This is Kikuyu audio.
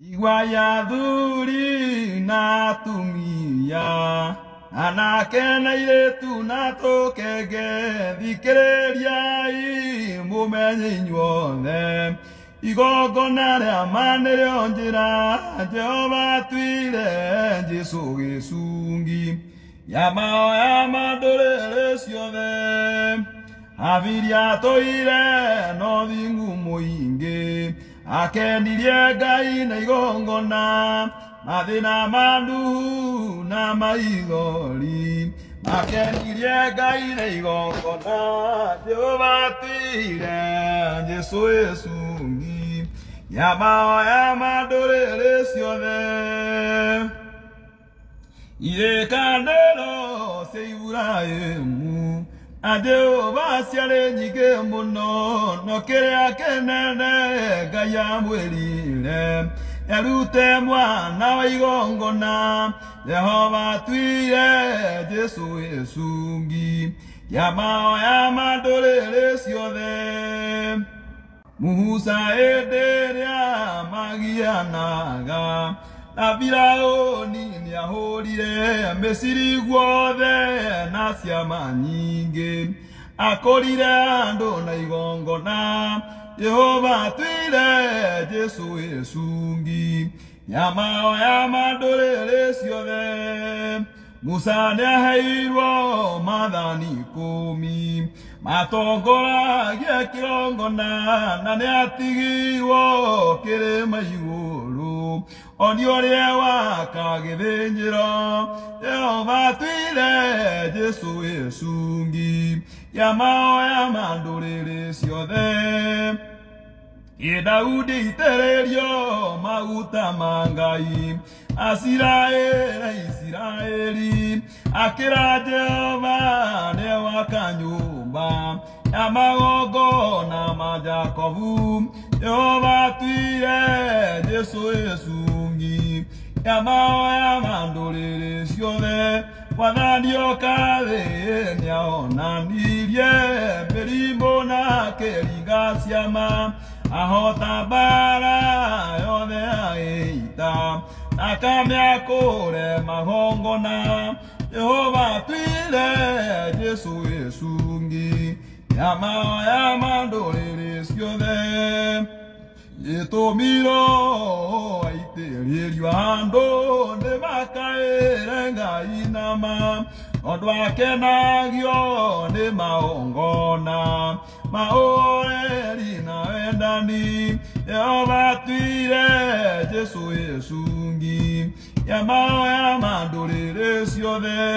Igua ya thuri na atumia anake na airĩtu na tũkenge thikĩrĩriai mũmenye inyuothe igongona rĩa ma nĩrĩo njĩra Jehova atuire Jesũ gĩcungi ya mahoya ma ndũrĩrĩ ciothe Habiri atũire no thingu mũingĩ akenirie Ngai na igongona mathĩna ma Nuhu na maithori akenirie Ngai na igongona Jehova atuire Jesũ gĩcungi ya mahoya ma ndũrĩrĩ ciothe irĩkanĩro cia Iburahĩmu na Jehova ciarĩ nyingĩ mũno no kĩrĩa kĩnene Ngai amwĩrire arute mwana wa igongona Jehova atuire Jesũ gĩcungi ya mahoya ma ndũrĩrĩ ciothe Musa hĩndĩ ĩrĩa magianaga na Firaũni nĩahũrire Misiri guothe na ciama nyingĩ akũrire andũ na igongona Jehova atuire Jesũ gĩcungi ya mahoya ma ndũrĩrĩ ciothe Musa nĩaheirwo maathani 10 matongoragia kĩgongona na nĩatigirwo kĩrĩma igũrũ onio ũrĩa waka gĩthĩnjĩro Jehova atuire Jesũ gĩcungi ya mahoya ma ndũrĩrĩ ciothe Ĩ Daudi itĩrĩrio maguta ma Ngai Aciraĩra Isiraeli akĩra Jehova nĩwaka nyũmba ya magongona ma Jakobu Jehova atuire Jesũ gĩcungi ya mahoya ma ndũrĩrĩ ciothe Mwathani oka thĩ nĩaonanirie mĩrimũ na akĩringa ciama ahota mbara yothe ya ita akamĩakũre magongona Jehova atuire Jesũ gĩcungi ya mahoya ma ndũrĩrĩ ciothe gĩtũmirwo aitĩrĩrio andũ nĩmakaĩre Ngai nama tondũ akenagio nĩ magongona ma ũhoreri na wendani Jehova atuire Jesũ gĩcungi ya mahoya ma ndũrĩrĩ ciothe.